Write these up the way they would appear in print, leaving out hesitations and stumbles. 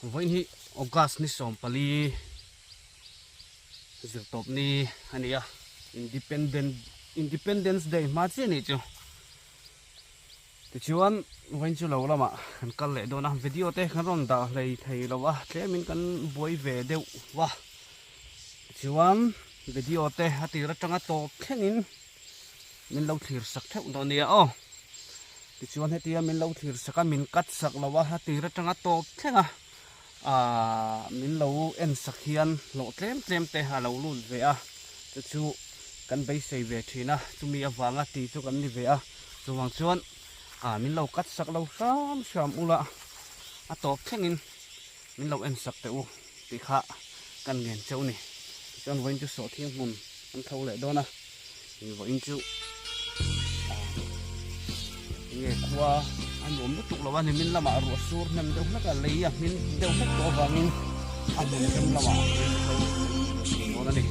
Vawiin hi August ni 14 zirtawp ni a ni a, Independent Independence Day hma chiah a nih chu. Tichuan vawiin chu lo lamah kan kal leh dawn a, video te kan rawn dah hlei thei lo a, tlemin kan buai ve deuh va. Tichuan video te a tir atanga tawp thlengin min lo thlir sak theuh dawn nia aw. Tichuan hetia min lo thlir sak a, min cut sak lo a, a tir atanga tawp thleng a, aah min lo en sak hian hlawh tlem tlem te a lo lut ve a, chu chu kan beisei ve thin a, chumi avanga ti chu kan ni ve a, chuvang chuan aah min lo cut sak lo hram hram ula, a tawp thlengin min lo en sak teh u tih kha kan ngen cheu ni. Tichuan vawiin chu sawhthing hmun an tho leh dawn a. Vawiin chu enge khua a nuam lutuk lo a nimin lamah ruah sur hnem deuh hlek a lei a hmin deuh hlek tawh avangin a hmun rem lamah dawn a ni.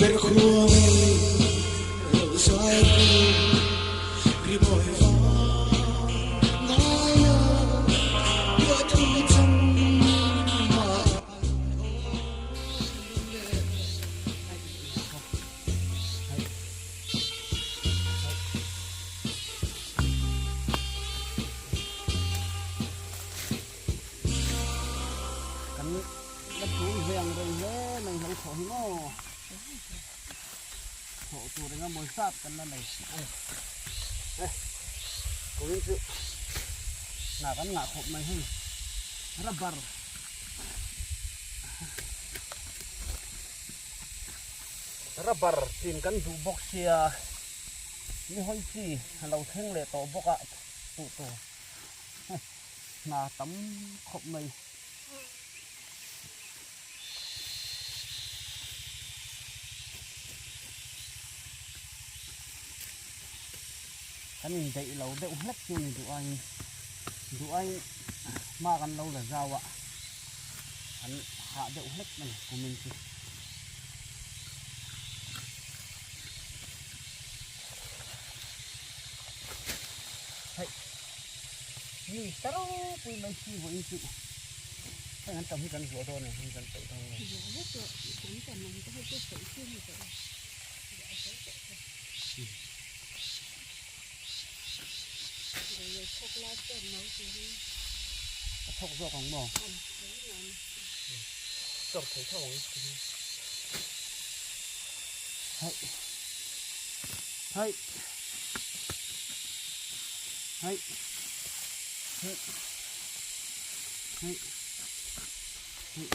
Kan la tul ve ang reng hle mai hlo thawh hi maw thawh tur enga mawi zat kan la nei a ni e kumin chu hna kan ngah khawp mai hei rubber rubber chin kan duh bawk sia ni hawi chi a lo thleng leh tawh bawk a tuh tur hna tam khawp mai. Kan indaih lo deuh hlek chu ni duh aiin duh aiin hma kan lo la zau a kan hah deuh hlek a ni kumin chu. Hei mi ta ropui mai si vawiin chu heng an tam hi kan zuah dawn a ni heng kan peih dawn a ni. Zuah vek rawh kan tam ang te hei chu peih chu ni tawh a zuah zo tawh te. Rei leh thawk lai chuan no turin. A thawk zawk ang maw? Chawr thei tho ang. Hai. Hai. Hai. Hai. Hai. Hai.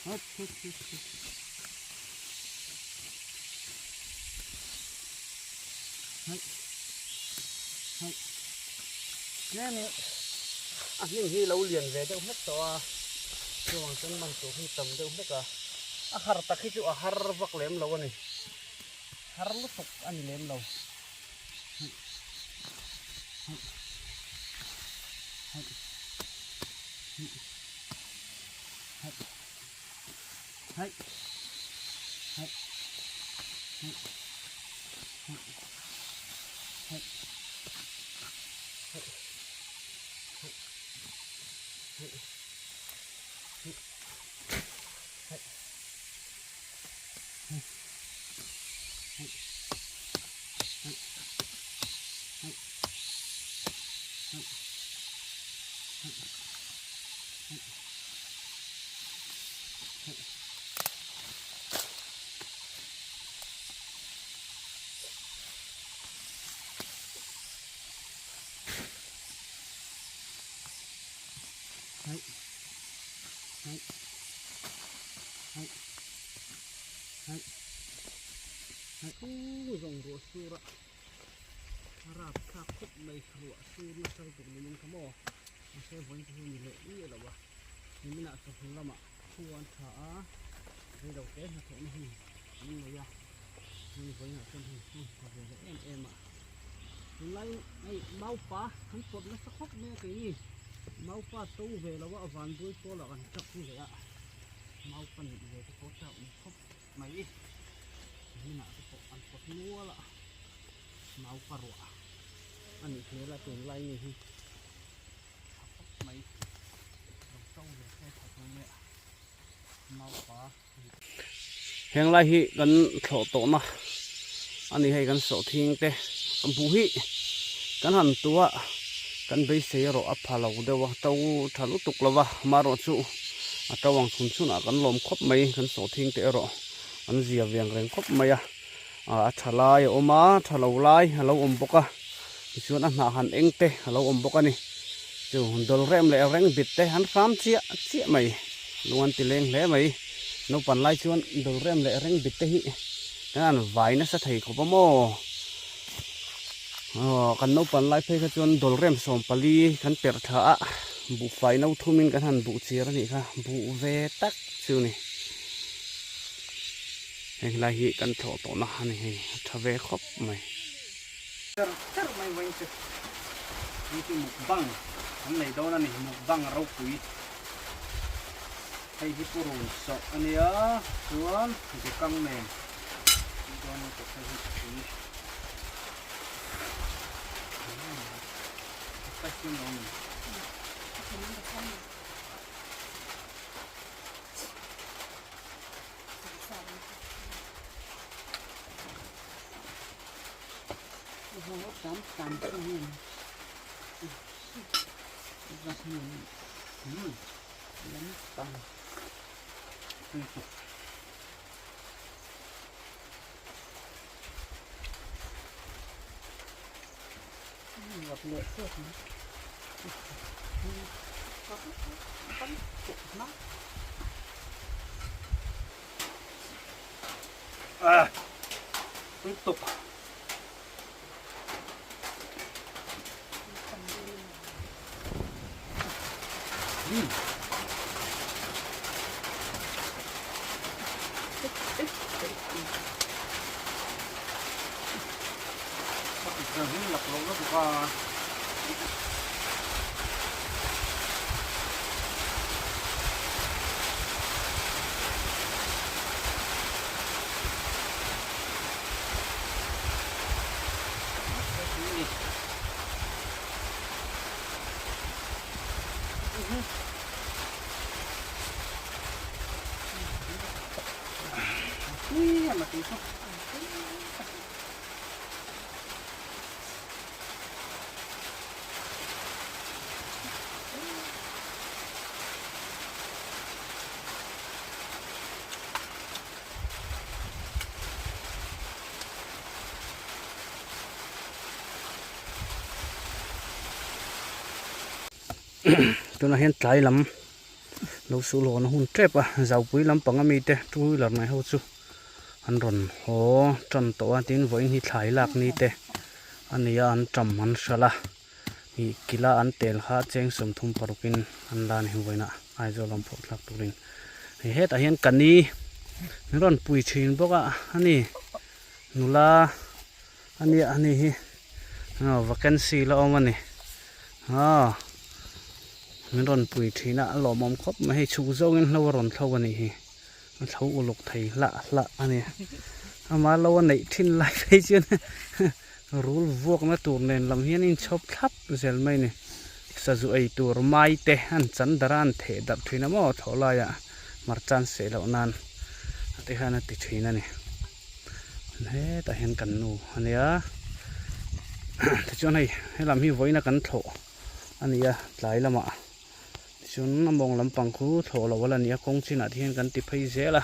Hut hut hut hut. Hai. Hai. Tlemin a hnim hi lo lian ve deuh hlek tawh a, chuvang chuan man tur hi tam deuh hlek a, a har tak hi chu a har vak lem lo a ni, har lutuk a ni lem lo. Hai. Hai. Hai. Hai. Hei hei hei hei hei hei hei hei hei hei hei hei hei hei hei hei hei. Zawng ruah sur a rap thlak khawp mai ruah sur nasa lutuk ni in kha maw mahse vawiin chu hei ni leh miah lo a. Niminah chawhnu lamah thu an tha a, reilo te hnathawhna hun an nei a, chuan vawiinah chuan hei hun tha ve leh em em a. Tunlaiin hei maupa kan pawt nasa khawp mai a keini maupa to ve lo a vanbuai pawlah kan chak leh a, maupa nih ve te pawh chak awm khawp mai. Niminah te pawh an pawt nual a, maupa ruah a nih hmel a tunlai ni hi. Tha khawp mai lo to ve se tha tur nge naupa heng lai hi kan thlawh tawhna a ni hei kan sawhthing te buh hi kan han tua kan beisei erawh a pha lo deuh a to tha lutuk lo va amaherawhchu a to ang chhun chhunah kan lawm khawp mai kan sawhthing te erawh an zia ve ang reng khawp mai a a tha lai a awm a tha lo lai a lo awm bawk a tichuan a hnah han eng te a lo awm bawk a ni chu dawl rem leh reng bit te an hram chiah chiah mai lung an ti leng hle mai naupang lai chuan dawl rem leh reng bit te hi kan han vai nasa thei khawp a maw aw kan naupang lai phei kha chuan dawl rem 14 kan perh thla a buhfai no thumin kan han buh chir a nih kha buh ve tak chu ni. Heng lai hi kan thlawh tawhna a ni hei a tha ve khawp mai. Cher cher mai vawiin chu ni chu mukbang kan nei dawn a ni mukbang ropui. Hei hi purun sawh a nia chuan bekang nen dawn lutuk hei hi tui Tiếp tục. Tunah hian tlai lam lo suh lawna hun tep a zaupui lampang ami te two wheeler mai ho chu an rawn haw tan tawh a tin vawiin hi thlai lak ni te a ni a an tam an hralh a ih kila an tel kha cheng 36 in an la a ni vawiin ah Aizawl lam phawrh thlak turin hei hetah hian ka ni min rawn pui thin bawk a a ni nula a nia a ni hi aw vacancy la awm a ni aw min rawn pui thin a a lawmawm khawp mai hei chhuk zawngin hlo a rawn thlo a nih hi. A thlo uluk thei hlah hlah a ni. Ama lo a neih thin lai phei chuan rul vuakna tur nen lam hian a inchhawp thlap zel mai a ni. Sazu ei tur mai te an chan darh a, an theh darh thin a maw thlawh laiah hmarcha an seh loh nan a ti khan a ti thin a ni. Hetah hian kan nu a nia tichuan hei helam hi vawiin a kan thlawh a ni a tlai lamah. Tichuan a mawng lampang khu thlawh loh a la ni a kawng chinah te hian kan ti phei zel a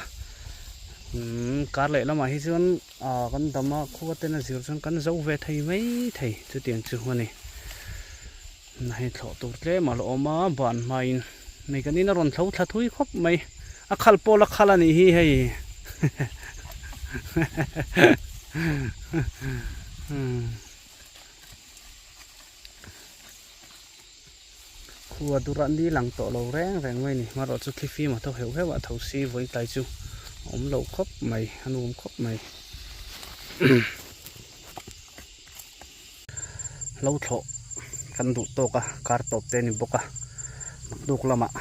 umm kar leh lamah hi chuan ah kan dam a khua ten a zir chuan kan zo ve thei mai thei chutiang chu a ni hei thlawh tur tlem a la awm a ban hmain hei kan in a rawn thlo thla thui khawp mai a khal pawh la khal a nih hi hei Khua durah ni lang tawh lo reng reng mai a ni. Hmarawh chu thlifim a tho heuh heuh a, tho si vawi tlai chu a awm lo khawp mai, a nuam khawp mai. Hlo thlawh kan duh tawk a, kar tawp te a ni bawk a, naktuk lamah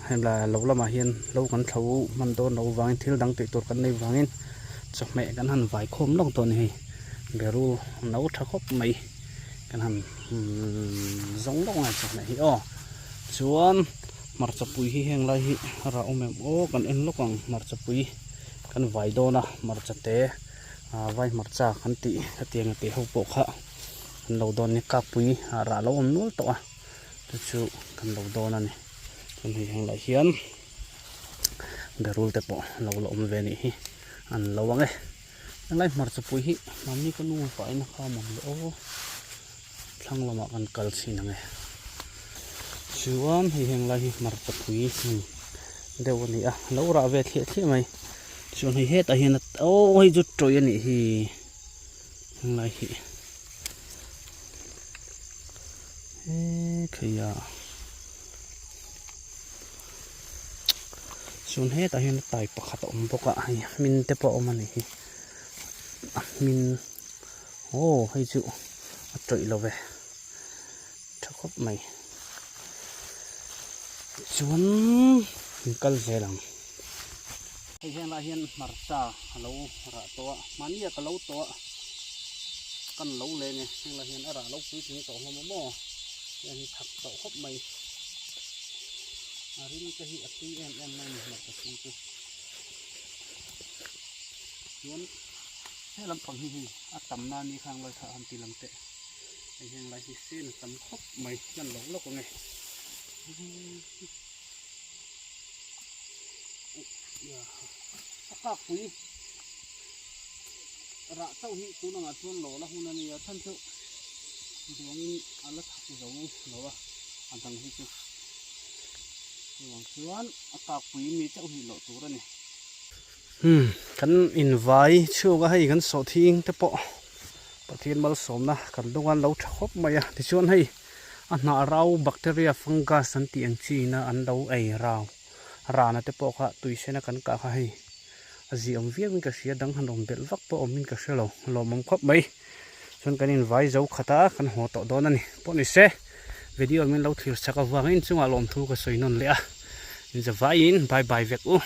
heng la lo lamah hian hlo kan thlo hman dawn loh vangin thil dang tih tur kan nei vangin chawhmeh kan han vai khawm lawk dawn a ni hei, berul no tha khawp mai. Kan han zawng lawk ngai chawhmeh hi aw chuan hmarcha pui hi heng lai hi a rah awm em aw kan en lawk ang hmarcha pui kan vai dawn a hmarcha te ah vai hmarcha kan tih hetiang a tih ho pawh kha kan lo dawn a ni kakpui a rah lo awm nual tawh a chu chu kan lo dawn a ni chuan hei heng lai hian berul te pawh lo la awm ve a nih hi an lo ang e. Helai hmarcha pui hi mahni ka nu vain a kham ang le aw thlang lamah kan kal chhin ang e chuan hei heng lai hi hmarcha pui hmun deuh a ni a lo rah ve thliah thliah mai chuan hei hetah hian aw hei chu tawih a nih hi heng lai hi he kheia. Chuan hetah hian tai pakhat a awm bawk a hei hmin te pawh a awm a ni hi a hmin aw hei chu a tawih lo ve tha khawp mai chuan. In kal zel ang. Hei heng lai hian hmarcha a lo rah tawh a, mahni a ka lo tawh a, kan lo leng e, heng lai hian a rah lo puitling tawh hlawm a maw, heng hi thak tawh khawp mai, a rim te hi a tui em em mai a ni hmarcha chhung chu. Chuan he lampang hi hei a tam na ni khang lai kha a han ti lang teh, hei heng lai hi sen a tam khawp mai, hman lawk lawk ang e. A kak pui rah chauh hi tun angah chuan lo la hun a nia chhan chu duangin a la thak zo lo a a dang hi chu chuvang chuan a kak pui mi chauh hi loh tur a ni. Umm kan invai chhuak a hei kan sawhthing te pawh Pathian malsawmna kan lunga lo tha khawp mai a tichuan hei a hnah rau bacteria fungus an tih ang chi ina an lo ei rau rana te pawh kha tui sena kan kah kha hei a zih awm viau in ka hria dang han awm belh vak pawh awm in ka hre lo lawmawm khawp mai chuan kan invai zo khat a kan haw tawh dawn a ni pawh ni se video min lo thlir chak avangin chungah lawmthu ka sawi nawn leh a inzavaiin bye bye vek u.